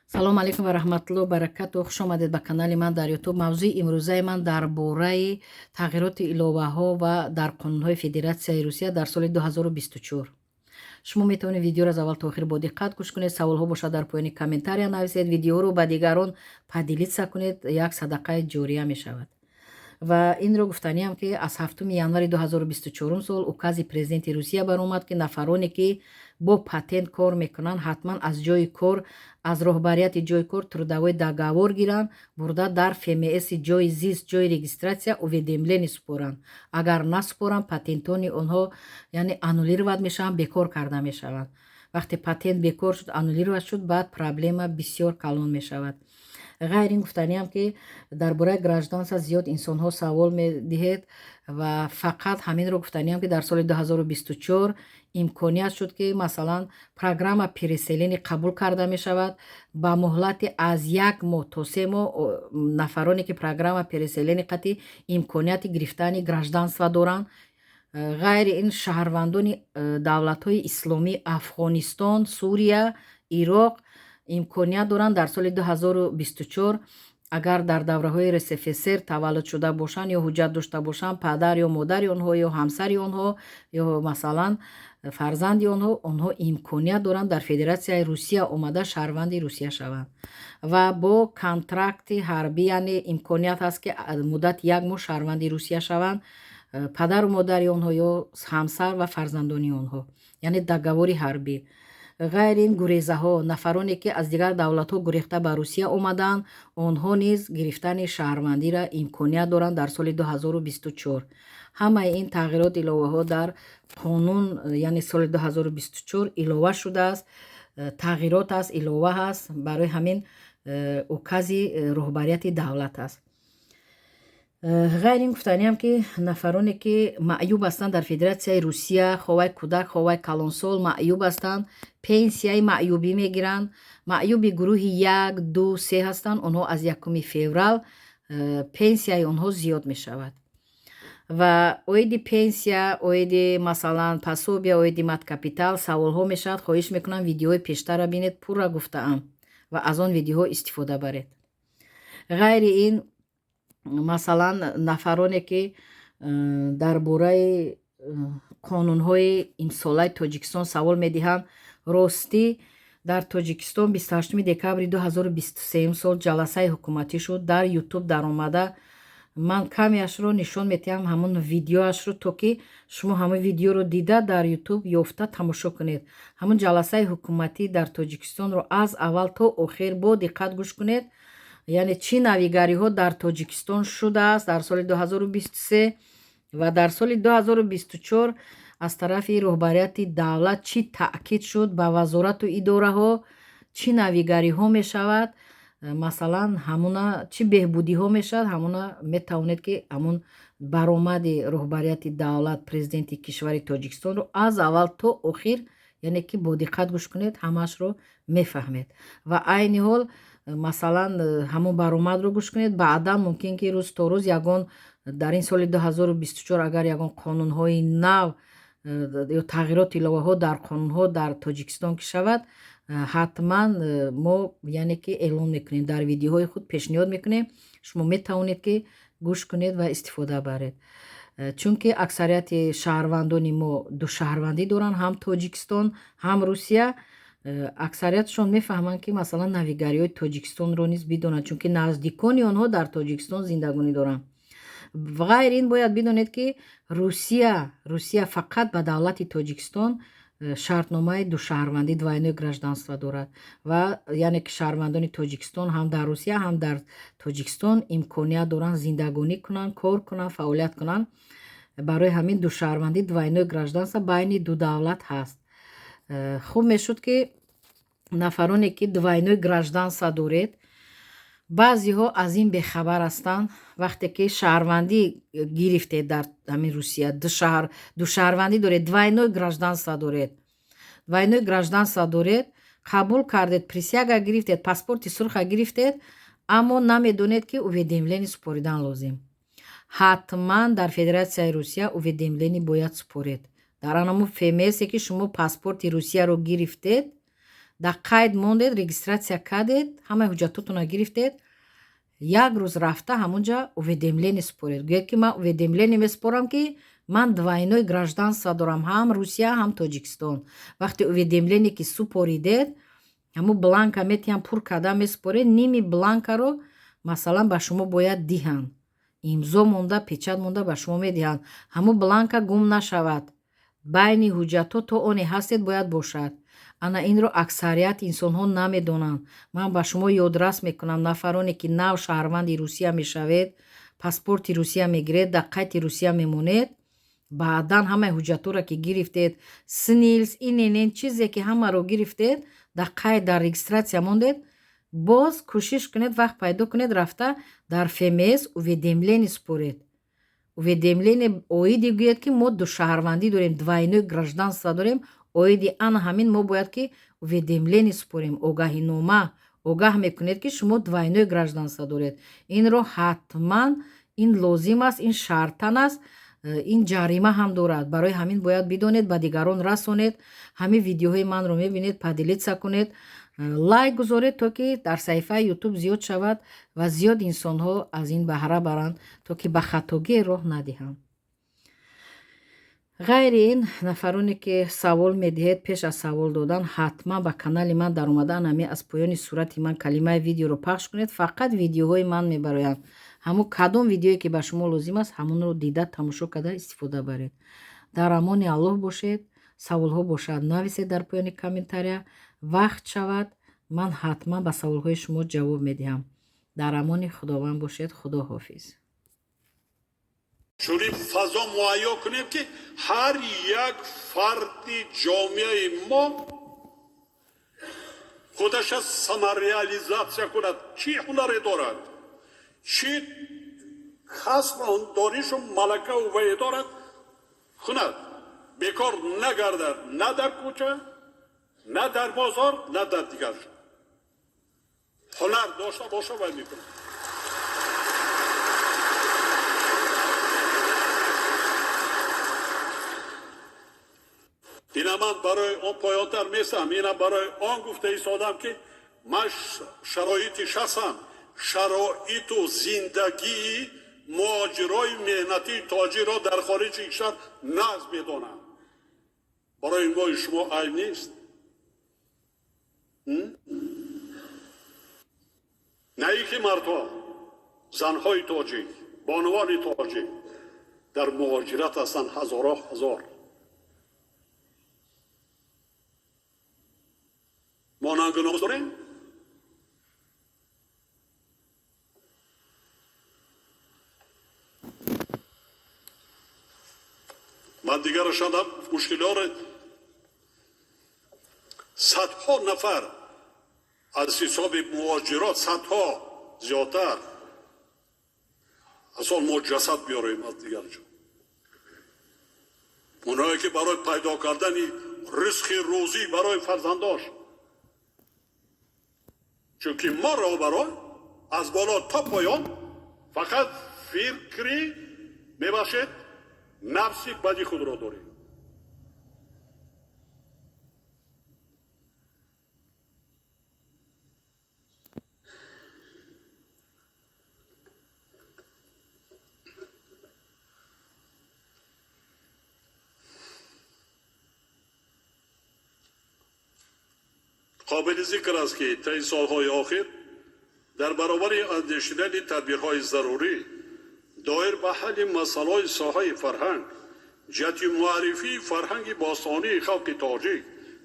Салому алейкум ва раҳматулло баракату. Хуш омадед ба канали ман дар Ютуб. Мавзӯи имрӯзаи ман дар бораи тағйироти иловаҳо ва дар қонунҳои Федератсияи Русия дар соли 2024. Шумо метавонед видеоро аз аввал то охир бо диққат гӯш кунед. Саволҳо бошад, дар поёни комментария нависед. Видеоро ба дигарон поделиться кунед, як садақаи ҷория мешавад. Ва инро гуфтаниам, ки аз 7 январи 2024 сол укази президенти Русия баромад, ки нафароне, ки бо патент кор мекунанд, ҳатман аз ҷои кор, аз роҳбарияти ҷои кор трудовой договор гиранд, бурда дар ФМСи ҷои зист, ҷои регистрация уведомление супоранд. Агар насупоранд, патентони онҳо, яъне, аннулировать мешаванд, бекор карда мешаванд. Вақте патент бекор шуд, аннулировать шуд, баъд проблема бисёр калон мешавад. Ғайр ин, гуфтаниам, ки дар бораи гражданство зиёд инсонҳо савол медиҳед ва фақат ҳаминро гуфтаниам, ки дар соли 2024 имконият шуд, ки, масалан, программа переселение қабул карда мешавад ба муҳлати аз як моҳ то 3 моҳ. Нафароне, ки программа переселение қати имконияти гирифтани гражданство доранд, ғайри ин шаҳрвандони давлатҳои исломӣ, Афғонистон, Сурия, Ироқ, имконият доранд дар соли 2024, агар дар давраҳои РСФСР таваллуд шуда бошанд ё ҳуҷҷат дошта бошанд, падар ё модари онҳо ё ҳамсари онҳо ё, масалан, фарзанди онҳо, онҳо имконият доранд дар Федератсияи Русия омада шаҳрванди Русия шаванд ва бо контракти ҳарбӣ, яъне имконият ҳаст, ки муддати як моҳ шаҳрванди Русия шаванд падару модари онҳо ё ҳамсар ва фарзандони онҳо, яъне договори ҳарбӣ. Ғайри ин, гурезаҳо, нафароне, ки аз дигар давлатҳо гурехта ба Русия омадаанд, онҳо низ гирифтани шаҳрвандиро имконият доранд дар соли 2024. Ҳамаи ин тағйирот, иловаҳо дар қонун, яъне соли 2024 илова шудааст, тағйирот аст, илова ҳаст. Барои ҳамин укази роҳбарияти давлат аст. Ғайр ин, гуфтаниам, ки нафароне, ки маъюб ҳастанд дар Федератсияи Русия, хоҳ кӯдак, хоҳ калонсол, маъюб ҳастанд, пенсияи маъюбӣ мегиранд, маъюби гурӯҳи як, ду, се ҳастанд, онҳо аз 1 феврал пенсияи онҳо зиёд мешавад. Ва оиди пенсия, оиди, масалан, пособия, оиди маткапитал саволҳо мешавад. Хоҳиш мекунам, видеои пештарра бинед, пурра гуфтаам ва аз он видеоҳо истифода баред. Ғайри ин, масалан, нафароне, ки дар бораи қонунҳои имсолаи Тоҷикистон савол медиҳанд, ростӣ, дар Тоҷикистон 28 декабри 2023 сол ҷаласаи ҳукуматӣ шуд. Дар Ютуб даромада ман камеашро нишон медиҳам, ҳамон видеоашро, то ки шумо ҳамон видеоро дида, дар Ютуб ёфта тамошо кунед. Ҳамон ҷаласаи ҳукуматӣ дар Тоҷикистонро аз аввал то охир бо диққат гӯш кунед, яъне чӣ навигариҳо дар Тоҷикистон шудааст дар соли 2023 ва дар соли 2024 аз тарафи роҳбарияти давлат чӣ таъкид шуд ба вазорату идораҳо, чӣ навигариҳо мешавад, масалан, ҳамуна чӣ беҳбудиҳо мешавад, ҳамуна метавонед, ки ҳамун баромади роҳбарияти давлат, президенти кишвари Тоҷикистонро аз аввал то охир, яъне ки бо диққат гӯш кунед, ҳамаашро мефаҳмед. Ва айни ҳол, масалан, ҳамон баромадро гӯш кунед. Баъдан мумкин, ки рӯз то рӯз ягон дар ин соли 2024 агар ягон қонунҳои нав ё тағйирот, иловаҳо дар қонунҳо дар Тоҷикистон ки шавад, ҳатман мо, яъне ки, эълон мекунем, дар видеоҳои худ пешниҳод мекунем. Шумо метавонед, ки гӯш кунед ва истифода баред, чунки аксарияти шаҳрвандони мо душаҳрвандӣ доранд, ҳам Тоҷикистон, ҳам Русия. Аксариятшон мефаҳманд, ки, масалан, навигариҳои Тоҷикистонро низ бидонанд, чунки наздикони онҳо дар Тоҷикистон зиндагонӣ доранд. Ғайр ин, бояд бидонед, ки Русия фақат ба давлати Тоҷикистон шартномаи душаҳрвандӣ, двойное гражданство дорад ва яъне ки шаҳрвандони Тоҷикистон ҳам дар Русия, ҳам дар Тоҷикистон имконият доранд зиндагонӣ кунанд, кор кунанд, фаъолият кунанд. Барои ҳамин душаҳрвандӣ, двойное гражданство байни ду давлат ҳаст. Хуб мешуд, ки нафароне, ки двойное гражданство доред, баъзеҳо аз ин бехабар ҳастанд. Вақте ки шаҳрвандӣ гирифтед дар ҳамин Русия, душаҳрвандӣ доред, двойное гражданство доред, двойное гражданство доред, қабул кардед, присяга гирифтед, паспорти сурха гирифтед, аммо намедонед, ки уведомление супоридан лозим. Ҳатман дар Федератсияи Русия уведомление бояд супоред. Дар анамун ФМСе, ки шумо паспорти Русияро гирифтед, Дар қайд мондед, регистрация кардед, ҳамаи ҳуҷҷатотонро гирифтед, як рӯз рафта ҳамонҷа уведомление супоред. Гӯед, ки ман уведомление месупорам, ки ман двойное гражданство дорам, ҳам Русия, ҳам Тоҷикистон. Вақте уведомление ки супоридед, ҳамун бланка метиҳам, пур карда месупоред. Ними бланкаро, масалан, ба шумо бояд диҳанд, имзо монда, печать монда ба шумо медиҳанд. Ҳамун бланка гум нашавад, байни ҳуҷҷатҳо то оне ҳастед бояд бошад. Ана инро аксарияти инсонҳо намедонанд. Ман ба шумо ёдрас мекунам, нафароне ки нав шаҳрванди Русия мешавед, паспорти Русия мегиред, дар қайди Русия мемонед, баъдан ҳамаи ҳуҷҷатҳоро ки гирифтед, СНИЛС, ИНН, чизе ки ҳамаро гирифтед, дар қайд, дар регистрация мондед, боз кӯшиш кунед, вақт пайдо кунед, рафта дар ФМС уведомление супоред. Уведомление оиди, гӯед, ки мо душаҳрвандӣ дорем, двойное гражданство дорем, оиди ана ҳамин мо бояд ки уведомление супорем, огаҳинома. Огаҳ мекунед, ки шумо двойное гражданство доред. Инро ҳатман, ин лозим аст, ин шартан аст, ин ҷарима ҳам дорад. Барои ҳамин бояд бидонед, ба дигарон расонед. Ҳамин видеоҳои манро мебинед, поделиться кунед, лайк гузоред, то ки дар саҳифаи Ютуб зиёд шавад ва зиёд инсонҳо аз ин баҳра баранд, то ки ба хатогӣ роҳ надиҳанд. Ғайри ин, нафароне ки савол медиҳед, пеш аз савол додан ҳатман ба канали ман даромадан, ҳами аз поёни сурати ман калимаи видеоро пахш кунед, фақат видеоҳои ман мебароянд. Ҳамун кадом видеое ки ба шумо лозим аст, ҳамонро дида, тамошо карда, истифода баред. Дар амони Аллоҳ бошед. Саволҳо бошад, нависед дар поёни комментария. Вақт шавад, ман ҳатман ба саволҳои шумо ҷавоб медиҳам. Дар амони Худованд бошед. Худо ҳофиз. Чунин фазо муҳайё кунем, ки ҳар як фарди ҷомеаи мо худаша самореализация кунад, чӣ ҳунаре дорад, чӣ касб, донишу малакаву вае дорад, кунад, бекор нагардад, на дар кӯча, на дар бозор, на дар дигар ҷо. Ҳунар дошта боша, вай мекунад. Ина ман барои он поёнтар месам, ина барои он гуфта истодам, ки ман шароити шахсам, шароиту зиндагии муҳоҷирои меҳнатии тоҷиро дар хориҷи кишвар нағз медонам. Барои мои шумо айб нест, на ин ки мардҳо, занҳои тоҷик, бонувони тоҷик дар муҳоҷират ҳастанд, ҳазорҳо ҳазор. Мо нангу номус дорем. Ман дигарашонам мушкилиҳоро, садҳо нафар аз ҳисоби муҳоҷирот, садҳо зиёдтар асол мо ҷасад биёрем аз дигар ҷо, онҳое ки барои пайдо кардани ризқи рӯзӣ барои фарзандош, чунки мо роҳбарон аз боло то поён фақат фикри, мебахшед, нафси бади худро дорем. Қобили зикр аст, ки таи солҳои охир дар баробари андешидани тадбирҳои зарурӣ доир ба ҳалли масъалаҳои соҳаи фарҳанг ҷиҳати муаррифии фарҳанги бостонии халқи тоҷик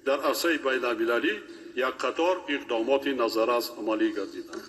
дар арсаи байналмилалӣ як қатор иқдомоти назаррас амалӣ гардиданд.